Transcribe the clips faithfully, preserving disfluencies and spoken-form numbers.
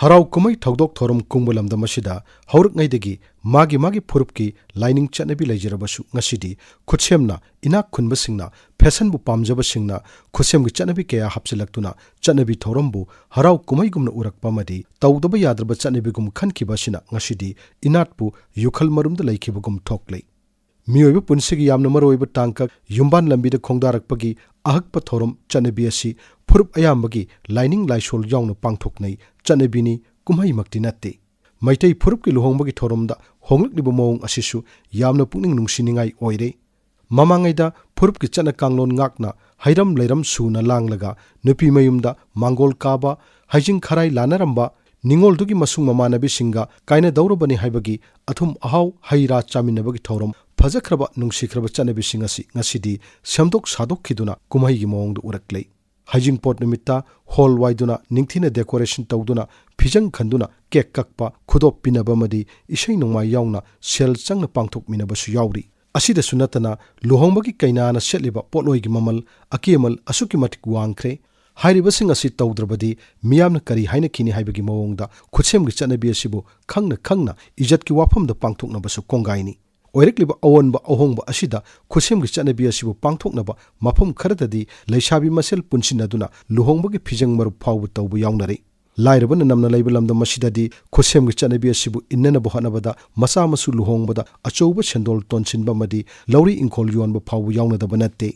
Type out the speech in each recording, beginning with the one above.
ꯍꯔꯥꯎ ꯀꯨꯝꯍꯩ ꯊꯧꯗꯣꯛ ꯊꯧꯔꯝ ꯀꯨꯡꯕ ꯂꯝꯗꯝ ꯑꯁꯤꯗ ꯍꯧꯔꯛꯉꯩꯗꯒꯤ ꯃꯥꯒꯤ ꯃꯥꯒꯤ ꯐꯨꯔꯨꯞꯀꯤ ꯂꯥꯏꯅꯤꯡ ꯆꯠꯅꯕꯤ ꯂꯩꯖꯔꯕꯁꯨ, ꯉꯁꯤꯗꯤ ꯈꯨꯠꯁꯦꯝꯅ ꯏꯅꯥꯛ ꯈꯨꯟꯕꯁꯤꯡꯅ, ꯐꯦꯁꯟꯕꯨ ꯄꯥꯝꯖꯕꯁꯤꯡꯅ ꯈꯨꯠꯁꯦꯝꯒꯤ ꯆꯠꯅꯕꯤ ꯀꯌꯥ ꯍꯥꯞꯆꯤꯜꯂꯛꯇꯨꯅ ꯆꯠꯅꯕꯤ ꯊꯧꯔꯝꯕꯨ ꯍꯔꯥꯎ ꯀꯨꯝꯍꯩꯒꯨꯝꯅ ꯎꯔꯛꯄ ꯑꯃꯗꯤ ꯇꯧꯗꯕ ꯌꯥꯗ꯭ꯔꯕ ꯆꯠꯅꯕꯤꯒꯨꯝ ꯈꯟꯈꯤꯕ ꯑꯁꯤꯅ ꯉꯁꯤꯗꯤ ꯏꯅꯥꯠꯄꯨ ꯌꯨꯈꯜ ꯃꯔꯨꯝꯗ ꯂꯩꯈꯤꯕꯒꯨꯝ ꯊꯣꯛꯂꯦ꯫ ꯃꯤꯑꯣꯏꯕ ꯄꯨꯟꯁꯤꯒꯤ ꯌꯥꯝꯅ ꯃꯔꯨꯑꯣꯏꯕ ꯇꯥꯡꯀꯛ ꯌꯨꯝꯕꯥꯟ ꯂꯝꯕꯤꯗ ꯈꯣꯡꯗꯥꯔꯛꯄꯒꯤ ꯑꯍꯛꯄ ꯊꯧꯔꯝ ꯆꯠꯅꯕꯤ ꯑꯁꯤ ꯐꯨꯔꯨꯞ ꯑꯌꯥꯝꯕꯒꯤ ꯂꯥꯏꯅꯤꯡ ꯂꯥꯏꯁꯣꯜ ꯌꯥꯎꯅ ꯄꯥꯡꯊꯣꯛꯅꯩ ꯆꯠꯅꯕꯤꯅꯤ, ꯀꯨꯝꯍꯩꯃꯛꯇꯤ ꯅꯠꯇꯦ꯫ ꯃꯩꯇꯩ ꯐꯨꯔꯨꯞꯀꯤ ꯂꯨꯍꯣꯡꯕꯒꯤ ꯊꯧꯔꯝꯗ ꯍꯣꯡꯂꯛꯂꯤꯕ ꯃꯑꯣꯡ ꯑꯁꯤꯁꯨ ꯌꯥꯝꯅ ꯄꯨꯛꯅꯤꯡ ꯅꯨꯡꯁꯤꯅꯤꯡꯉꯥꯏ ꯑꯣꯏꯔꯦ꯫ ꯃꯃꯥꯡꯉꯩꯗ ꯐꯨꯔꯨꯞꯀꯤ ꯆꯠꯅ ꯀꯥꯡꯂꯣꯟ ꯉꯥꯛꯅ ꯍꯩꯔꯝ ꯂꯩꯔꯝ ꯁꯨꯅ ꯂꯥꯡꯂꯒ ꯅꯨꯄꯤ ꯃꯌꯨꯝꯗ ꯃꯥꯡꯒꯣꯜ ꯀꯥꯕ, ꯍꯩꯖꯤꯡ ꯈꯔꯥꯏ ꯂꯥꯟꯅꯔꯝꯕ, ꯅꯤꯉꯣꯜꯗꯨꯒꯤ ꯃꯁꯨꯡ ꯃꯃꯥꯟꯅꯕꯤꯁꯤꯡꯒ ꯀꯥꯏꯅꯗꯧꯔꯕꯅꯤ ꯍꯥꯏꯕꯒꯤ ꯑꯊꯨꯝ ꯑꯍꯥꯎ ꯍꯩ ꯔꯥ ꯆꯥꯃꯤꯟꯅꯕꯒꯤ ꯊꯧꯔꯝ, ꯐꯖꯈ꯭ꯔꯕ ꯅꯨꯡꯁꯤꯈ꯭ꯔꯕ ꯆꯠꯅꯕꯤꯁꯤꯡ ꯑꯁꯤ ꯉꯁꯤꯗꯤ ꯁꯦꯝꯗꯣꯛ ꯁꯥꯗꯣꯛꯈꯤꯗꯨꯅ ꯀꯨꯝꯍꯩꯒꯤ ꯃꯑꯣꯡꯗ ꯎꯔꯛꯂꯦ꯫ ꯍꯩꯖꯤꯡꯄꯣꯠ ꯅꯨꯃꯤꯠꯇ ꯍꯣꯜ ꯋꯥꯏꯗꯨꯅ, ꯅꯤꯡꯊꯤꯅ ꯗꯦꯀꯣꯔꯦꯁꯟ ꯇꯧꯗꯨꯅ, ꯐꯤꯖꯪ ꯈꯟꯗꯨꯅ ꯀꯦꯛ ꯀꯛꯄ, ꯈꯨꯗꯣꯞ ꯄꯤꯅꯕ ꯑꯃꯗꯤ ꯏꯁꯩ ꯅꯣꯡꯃꯥꯏ ꯌꯥꯎꯅ ꯁꯦꯜ ꯆꯪꯅ ꯄꯥꯡꯊꯣꯛꯃꯤꯟꯅꯕꯁꯨ ꯌꯥꯎꯔꯤ꯫ ꯑꯁꯤꯗꯁꯨ ꯅꯠꯇꯅ ꯂꯨꯍꯣꯡꯕꯒꯤ ꯀꯩꯅꯥꯅ ꯁꯦꯠꯂꯤꯕ ꯄꯣꯠꯂꯣꯏꯒꯤ ꯃꯃꯜ, ꯑꯀꯦꯃꯜ ꯑꯁꯨꯛꯀꯤ ꯃꯇꯤꯛ ꯋꯥꯡꯈ꯭ꯔꯦ꯫ ꯍꯥꯏꯔꯤꯕꯁꯤꯡ ꯑꯁꯤ ꯇꯧꯗ꯭ꯔꯕꯗꯤ ꯃꯤꯌꯥꯝꯅ ꯀꯔꯤ ꯍꯥꯏꯅꯈꯤꯅꯤ ꯍꯥꯏꯕꯒꯤ ꯃꯑꯣꯡꯗ ꯈꯨꯠꯁꯦꯝꯒꯤ ꯆꯠꯅꯕꯤ ꯑꯁꯤꯕꯨ ꯈꯪꯅ ꯈꯪꯅ ꯏꯖꯠꯀꯤ ꯋꯥꯐꯝꯗ ꯄꯥꯡꯊꯣꯛꯅꯕꯁꯨ ꯀꯣꯡꯒꯥꯏꯅꯤ꯫ ꯑꯣꯏꯔꯛꯂꯤꯕ ꯑꯑꯣꯟꯕ ꯑꯍꯣꯡꯕ ꯑꯁꯤꯗ ꯈꯨꯠꯁꯦꯝꯒꯤ ꯆꯠꯅꯕꯤ ꯑꯁꯤꯕꯨ ꯄꯥꯡꯊꯣꯛꯅꯕ ꯃꯐꯝ ꯈꯔꯗꯗꯤ ꯂꯩꯁꯥꯕꯤ ꯃꯁꯦꯜ ꯄꯨꯟꯁꯤꯟꯅꯗꯨꯅ ꯂꯨꯍꯣꯡꯕꯒꯤ ꯐꯤꯖꯪ ꯃꯔꯨꯞ ꯐꯥꯎꯕ ꯇꯧꯕ ꯌꯥꯎꯅꯔꯤ꯫ ꯂꯥꯏꯔꯕꯅ ꯅꯝꯅ ꯂꯩꯕ ꯂꯝꯗꯝ ꯑꯁꯤꯗꯗꯤ ꯈꯨꯠꯁꯦꯝꯒꯤ ꯆꯠꯅꯕꯤ ꯑꯁꯤꯕꯨ ꯏꯟꯅꯅꯕ ꯍꯣꯠꯅꯕꯗ ꯃꯆꯥ ꯃꯁꯨ ꯂꯨꯍꯣꯡꯕꯗ ꯑꯆꯧꯕ ꯁꯦꯟꯗꯣꯜ ꯇꯣꯟꯁꯤꯟꯕ ꯑꯃꯗꯤ ꯂꯧꯔꯤ ꯏꯪꯈꯣꯜ ꯌꯣꯟꯕ ꯐꯥꯎꯕ ꯌꯥꯎꯅꯗꯕ ꯅꯠꯇꯦ꯫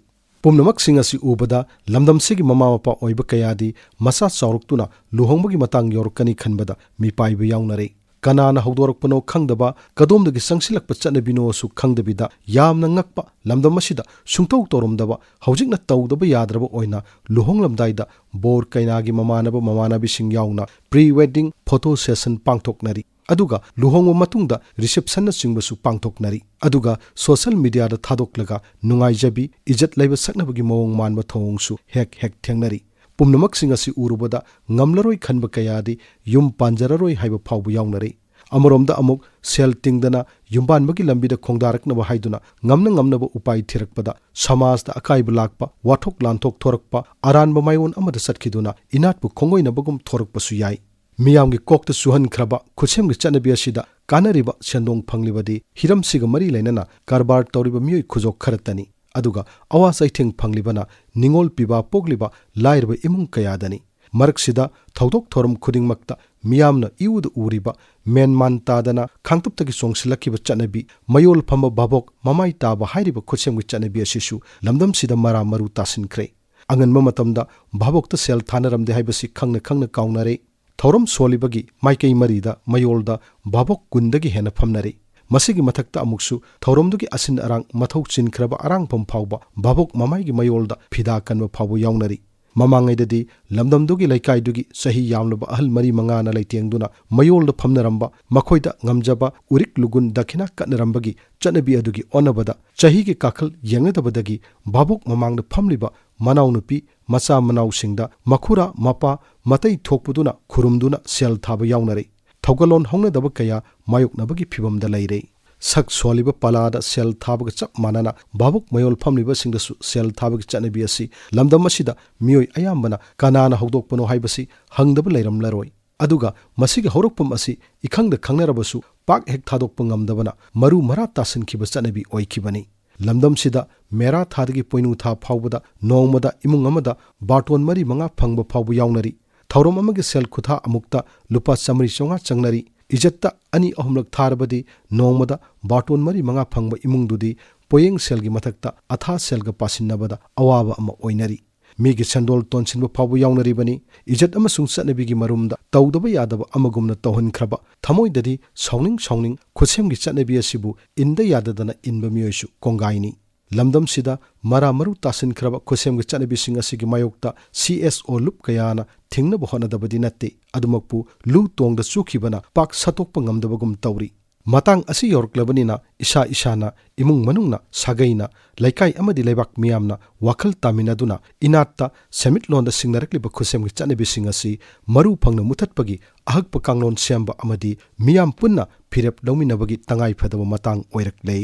ꯄꯨꯝꯅꯃꯛꯁꯤꯡ ꯑꯁꯤ ꯎꯕꯗ ꯂꯝꯗꯝꯁꯤꯒꯤ ꯃꯃꯥ ꯃꯄꯥ ꯑꯣꯏꯕ ꯀꯌꯥꯗꯤ ꯃꯆꯥ ꯆꯥꯎꯔꯛꯇꯨꯅ ꯂꯨꯍꯣꯡꯕꯒꯤ ꯃꯇꯥꯡ ꯌꯧꯔꯛꯀꯅꯤ ꯈꯟꯕꯗ ꯃꯤꯄꯥꯏꯕ ꯌꯥꯎꯅꯔꯦ꯫ ꯀꯅꯥꯅ ꯍꯧꯗꯣꯔꯛꯄꯅꯣ ꯈꯪꯗꯕ, ꯀꯗꯣꯝꯗꯒꯤ ꯆꯪꯁꯤꯜꯂꯛꯄ ꯆꯠꯅꯕꯤꯅꯣꯁꯨ ꯈꯪꯗꯕꯤꯗ ꯌꯥꯝꯅ ꯉꯛꯄ, ꯂꯝꯗꯝ ꯑꯁꯤꯗ ꯁꯨꯡꯇꯧ ꯇꯧꯔꯝꯗꯕ, ꯍꯧꯖꯤꯛꯅ ꯇꯧꯗꯕ ꯌꯥꯗ꯭ꯔꯕ ꯑꯣꯏꯅ ꯂꯨꯍꯣꯡꯂꯝꯗꯥꯏꯗ ꯕꯣꯔ ꯀꯩꯅꯥꯒꯤ ꯃꯃꯥꯟꯅꯕ ꯃꯃꯥꯟꯅꯕꯤꯁꯤꯡ ꯌꯥꯎꯅ pre wedding photo session ꯄꯥꯡꯊꯣꯛꯅꯔꯤ꯫ ꯑꯗꯨꯒ ꯂꯨꯍꯣꯡꯕ ꯃꯇꯨꯡꯗ receptionꯅꯆꯤꯡꯕꯁꯨ ꯄꯥꯡꯊꯣꯛꯅꯔꯤ꯫ ꯑꯗꯨꯒ social mediaꯗ ꯊꯥꯗꯣꯛꯂꯒ ꯅꯨꯡꯉꯥꯏꯖꯕꯤ, ꯏꯖꯠ ꯂꯩꯕ ꯁꯛꯅꯕꯒꯤ ꯃꯑꯣꯡ ꯃꯥꯟꯕ ꯊꯧꯑꯣꯡꯁꯨ ꯍꯦꯛ ꯍꯦꯛ ꯊꯦꯡꯅꯔꯤ꯫ ꯄꯨꯝꯅꯃꯛꯁꯤꯡ ꯑꯁꯤ ꯎꯔꯨꯕꯗ ꯉꯝꯂꯔꯣꯏ ꯈꯟꯕ ꯀꯌꯥꯗꯤ ꯌꯨꯝ ꯄꯥꯟꯖꯔꯔꯣꯏ ꯍꯥꯏꯕ ꯐꯥꯎꯕ ꯌꯥꯎꯅꯔꯤ꯫ ꯑꯃꯔꯣꯝꯗ ꯑꯃꯨꯛ ꯁꯦꯜ ꯇꯤꯡꯗꯅ ꯌꯨꯝꯕꯥꯟꯕꯒꯤ ꯂꯝꯕꯤꯗ ꯈꯣꯡꯗꯥꯔꯛꯅꯕ ꯍꯥꯏꯗꯨꯅ ꯉꯝꯅ ꯉꯝꯅꯕ ꯎꯄꯥꯏ ꯊꯤꯔꯛꯄꯗ ꯁꯃꯥꯖꯇ ꯑꯀꯥꯏꯕ ꯂꯥꯛꯄ, ꯋꯥꯊꯣꯛ ꯂꯥꯟꯊꯣꯛ ꯊꯣꯔꯛꯄ, ꯑꯔꯥꯟꯕ ꯃꯥꯏꯑꯣꯟ ꯑꯃꯗ ꯆꯠꯈꯤꯗꯨꯅ ꯏꯅꯥꯠꯄꯨ ꯈꯣꯡꯒꯣꯏꯅꯕꯒꯨꯝ ꯊꯣꯔꯛꯄꯁꯨ ꯌꯥꯏ꯫ ꯃꯤꯌꯥꯝꯒꯤ ꯀꯣꯛꯇ ꯆꯨꯍꯟꯈ꯭ꯔꯕ ꯈꯨꯠꯁꯦꯝꯒꯤ ꯆꯠꯅꯕꯤ ꯑꯁꯤꯗ ꯀꯥꯟꯅꯔꯤꯕ ꯁꯦꯟꯗꯣꯡ ꯐꯪꯂꯤꯕꯗꯤ ꯍꯤꯔꯝꯁꯤꯒ ꯃꯔꯤ ꯂꯩꯅꯅ ꯀꯔꯕꯥꯔ ꯇꯧꯔꯤꯕ ꯃꯤꯑꯣꯏ ꯈꯨꯖꯣꯛ ꯈꯔꯇꯅꯤ꯫ ꯑꯗꯨꯒ ꯑꯋꯥ ꯆꯩꯊꯦꯡ ꯐꯪꯂꯤꯕꯅ ꯅꯤꯡꯉꯣꯜ ꯄꯤꯕ ꯄꯣꯛꯂꯤꯕ ꯂꯥꯏꯔꯕ ꯏꯃꯨꯡ ꯀꯌꯥꯗꯅꯤ꯫ ꯃꯔꯛꯁꯤꯗ ꯊꯧꯗꯣꯛ ꯊꯧꯔꯝ ꯈꯨꯗꯤꯡꯃꯛꯇ ꯃꯤꯌꯥꯝꯅ ꯏꯎꯗ ꯎꯔꯤꯕ, ꯃꯦꯟꯃꯥꯟ ꯇꯥꯗꯅ ꯈꯥꯡꯇꯞꯇꯒꯤ ꯆꯣꯡꯁꯤꯜꯂꯛꯈꯤꯕ ꯆꯠꯅꯕꯤ, ꯃꯌꯣꯜ ꯐꯝꯕ ꯚꯥꯕꯣꯛ ꯃꯃꯥꯏ ꯇꯥꯕ ꯍꯥꯏꯔꯤꯕ ꯈꯨꯠꯁꯦꯝꯒꯤ ꯆꯠꯅꯕꯤ ꯑꯁꯤꯁꯨ ꯂꯝꯗꯝꯁꯤꯗ ꯃꯔꯥ ꯃꯔꯨ ꯇꯥꯁꯤꯟꯈ꯭ꯔꯦ꯫ ꯑꯉꯟꯕ ꯃꯇꯝꯗ ꯚꯥꯕꯣꯛꯇ ꯁꯦꯜ ꯊꯥꯅꯔꯝꯗꯦ ꯍꯥꯏꯕꯁꯤ ꯈꯪꯅ ꯈꯪꯅ ꯀꯥꯎꯅꯔꯦ꯫ ꯊꯧꯔꯝ ꯁꯣꯜꯂꯤꯕꯒꯤ ꯃꯥꯏꯀꯩ ꯃꯔꯤꯗ ꯃꯌꯣꯜꯗ ꯚꯥꯕꯣꯛ ꯀꯨꯟꯗꯒꯤ ꯍꯦꯟꯅ ꯐꯝꯅꯔꯤ꯫ ꯃꯁꯤꯒꯤ ꯃꯊꯛꯇ ꯑꯃꯨꯛꯁꯨ ꯊꯧꯔꯝꯗꯨꯒꯤ ꯑꯁꯤꯟ ꯑꯔꯥꯡ ꯃꯊꯧ ꯆꯤꯟꯈ꯭ꯔꯕ ꯑꯔꯥꯡꯐꯝ ꯐꯥꯎꯕ ꯚꯥꯕꯣꯛ ꯃꯃꯥꯏꯒꯤ ꯃꯌꯣꯜꯗ ꯐꯤꯗꯥ ꯀꯟꯕ ꯐꯥꯎꯕ ꯌꯥꯎꯅꯔꯤ꯫ ꯃꯃꯥꯡꯉꯩꯗꯗꯤ ꯂꯝꯗꯝꯗꯨꯒꯤ ꯂꯩꯀꯥꯏꯗꯨꯒꯤ ꯆꯍꯤ ꯌꯥꯝꯂꯕ ꯑꯍꯜ ꯃꯔꯤ ꯃꯉꯥꯅ ꯂꯩꯇꯦꯡꯗꯨꯅ ꯃꯌꯣꯜꯗ ꯐꯝꯅꯔꯝꯕ, ꯃꯈꯣꯏꯗ ꯉꯝꯖꯕ ꯎꯔꯤꯛ ꯂꯨꯒꯨꯟ ꯗꯈꯤꯅꯥ ꯀꯠꯅꯔꯝꯕꯒꯤ ꯆꯠꯅꯕꯤ ꯑꯗꯨꯒꯤ ꯑꯣꯟꯅꯕꯗ, ꯆꯍꯤꯒꯤ ꯀꯥꯈꯜ ꯌꯦꯡꯅꯗꯕꯗꯒꯤ ꯚꯥꯕꯣꯛ ꯃꯃꯥꯡꯗ ꯐꯝꯂꯤꯕ ꯃꯅꯥꯎꯅꯨꯄꯤ, ꯃꯆꯥ ꯃꯅꯥꯎꯁꯤꯡꯗ ꯃꯈꯨꯔꯥ, ꯃꯄꯥ, ꯃꯇꯩ ꯊꯣꯛꯄꯗꯨꯅ ꯈꯨꯔꯨꯝꯗꯨꯅ ꯁꯦꯜ ꯊꯥꯕ ꯌꯥꯎꯅꯔꯦ꯫ ꯊꯧꯒꯜꯂꯣꯟ ꯍꯧꯅꯗꯕ ꯀꯌꯥ ꯃꯥꯌꯣꯛꯅꯕꯒꯤ ꯐꯤꯚꯝꯗ ꯂꯩꯔꯦ꯫ ꯁꯛ ꯁꯣꯜꯂꯤꯕ ꯄꯂꯥꯗ ꯁꯦꯜ ꯊꯥꯕꯒ ꯆꯞ ꯃꯥꯟꯅꯅ ꯚꯥꯕꯣꯛ ꯃꯌꯣꯜ ꯐꯝꯂꯤꯕꯁꯤꯡꯗꯁꯨ ꯁꯦꯜ ꯊꯥꯕꯒꯤ ꯆꯠꯅꯕꯤ ꯑꯁꯤ ꯂꯝꯗꯝ ꯑꯁꯤꯗ ꯃꯤꯑꯣꯏ ꯑꯌꯥꯝꯕꯅ ꯀꯅꯥꯅ ꯍꯧꯗꯣꯛꯄꯅꯣ ꯍꯥꯏꯕꯁꯤ ꯍꯪꯗꯕ ꯂꯩꯔꯝꯂꯔꯣꯏ꯫ ꯑꯗꯨꯒ ꯃꯁꯤꯒꯤ ꯍꯧꯔꯛꯐꯝ ꯑꯁꯤ ꯏꯈꯪꯗ ꯈꯪꯅꯔꯕꯁꯨ ꯄꯥꯛ ꯍꯦꯛ ꯊꯥꯗꯣꯛꯄ ꯉꯝꯗꯕꯅ ꯃꯔꯨ ꯃꯔꯥ ꯇꯥꯁꯤꯟꯈꯤꯕ ꯆꯠꯅꯕꯤ ꯑꯣꯏꯈꯤꯕꯅꯤ꯫ ꯂꯝꯗꯝꯁꯤꯗ ꯃꯦꯔꯥ ꯊꯥꯗꯒꯤ ꯄꯣꯏꯅꯨ ꯊꯥ ꯐꯥꯎꯕꯗ ꯅꯣꯡꯃꯗ ꯏꯃꯨꯡ ꯑꯃꯗ ꯕꯥꯔꯇꯣꯟ ꯃꯔꯤ ꯃꯉꯥ ꯐꯪꯕ ꯐꯥꯎꯕ ꯌꯥꯎꯅꯔꯤ꯫ ꯊꯧꯔꯝ ꯑꯃꯒꯤ ꯁꯦꯜ ꯈꯨꯊꯥ ꯑꯃꯨꯛꯇ ꯂꯨꯄꯥ ꯆꯥꯃꯔꯤ ꯆꯥꯝꯃꯉꯥ ꯆꯪꯅꯔꯤ꯫ ꯏꯖꯠꯇ ꯑꯅꯤ ꯑꯍꯨꯝꯂꯛ ꯊꯥꯔꯕꯗꯤ ꯅꯣꯡꯃꯗ ꯕꯥꯔꯇꯣꯟ ꯃꯔꯤ ꯃꯉꯥ ꯐꯪꯕ ꯏꯃꯨꯡꯗꯨꯗꯤ ꯄꯣꯌꯦꯡ ꯁꯦꯜꯒꯤ ꯃꯊꯛꯇ ꯑꯊꯥ ꯁꯦꯜꯒ ꯄꯥꯁꯤꯟꯅꯕꯗ ꯑꯋꯥꯕ ꯑꯃ ꯑꯣꯏꯅꯔꯤ꯫ ꯃꯤꯒꯤ ꯁꯦꯟꯗꯣꯜ ꯇꯣꯟꯁꯤꯟꯕ ꯐꯥꯎꯕ ꯌꯥꯎꯅꯔꯤꯕꯅꯤ꯫ ꯏꯖꯠ ꯑꯃꯁꯨꯡ ꯆꯠꯅꯕꯤꯒꯤ ꯃꯔꯨꯝꯗ ꯇꯧꯗꯕ ꯌꯥꯗꯕ ꯑꯃꯒꯨꯝꯅ ꯇꯧꯍꯟꯈ꯭ꯔꯕ, ꯊꯃꯣꯏꯗꯗꯤ ꯁꯥꯎꯅꯤꯡ ꯁꯥꯎꯅꯤꯡ ꯈꯨꯠꯁꯦꯝꯒꯤ ꯆꯠꯅꯕꯤ ꯑꯁꯤꯕꯨ ꯏꯟꯗ ꯌꯥꯗꯗꯅ ꯏꯟꯕ ꯃꯤꯑꯣꯏꯁꯨ ꯀꯣꯡꯒꯥꯏꯅꯤ꯫ ꯂꯝꯗꯝꯁꯤꯗ ꯃꯔꯥ ꯃꯔꯨ ꯇꯥꯁꯤꯟꯈ꯭ꯔꯕ ꯈꯨꯠꯁꯦꯝꯒꯤ ꯆꯠꯅꯕꯤꯁꯤꯡ ꯑꯁꯤꯒꯤ ꯃꯥꯌꯣꯛꯇ ꯁꯤ ꯑꯦꯁ ꯑꯣ ꯂꯨꯞ ꯀꯌꯥꯅ ꯊꯤꯡꯅꯕ ꯍꯣꯠꯅꯗꯕꯗꯤ ꯅꯠꯇꯦ꯫ ꯑꯗꯨꯃꯛꯄꯨ ꯂꯨ ꯇꯣꯡꯗ ꯆꯨꯈꯤꯕꯅ ꯄꯥꯛ ꯁꯠꯇꯣꯛꯄ ꯉꯝꯗꯕꯒꯨꯝ ꯇꯧꯔꯤ꯫ ꯃꯇꯥꯡ ꯑꯁꯤ ꯌꯧꯔꯛꯂꯕꯅꯤꯅ ꯏꯁꯥ ꯏꯁꯥꯅ, ꯏꯃꯨꯡ ꯃꯅꯨꯡꯅ, ꯁꯥꯒꯩꯅ, ꯂꯩꯀꯥꯏ ꯑꯃꯗꯤ ꯂꯩꯕꯥꯛ ꯃꯤꯌꯥꯝꯅ ꯋꯥꯈꯜ ꯇꯥꯃꯤꯟꯅꯗꯨꯅ ꯏꯅꯥꯠꯇ ꯁꯦꯟꯃꯤꯠꯂꯣꯟꯗ ꯁꯤꯡꯅꯔꯛꯂꯤꯕ ꯈꯨꯠꯁꯦꯝꯒꯤ ꯆꯠꯅꯕꯤꯁꯤꯡ ꯑꯁꯤ ꯃꯔꯨ ꯐꯪꯅ ꯃꯨꯊꯠꯄꯒꯤ ꯑꯍꯛꯄ ꯀꯥꯡꯂꯣꯟ ꯁꯦꯝꯕ ꯑꯃꯗꯤ ꯃꯤꯌꯥꯝ ꯄꯨꯟꯅ ꯐꯤꯔꯦꯞ ꯂꯧꯃꯤꯟꯅꯕꯒꯤ ꯇꯉꯥꯏꯐꯗꯕ ꯃꯇꯥꯡ ꯑꯣꯏꯔꯛꯂꯦ꯫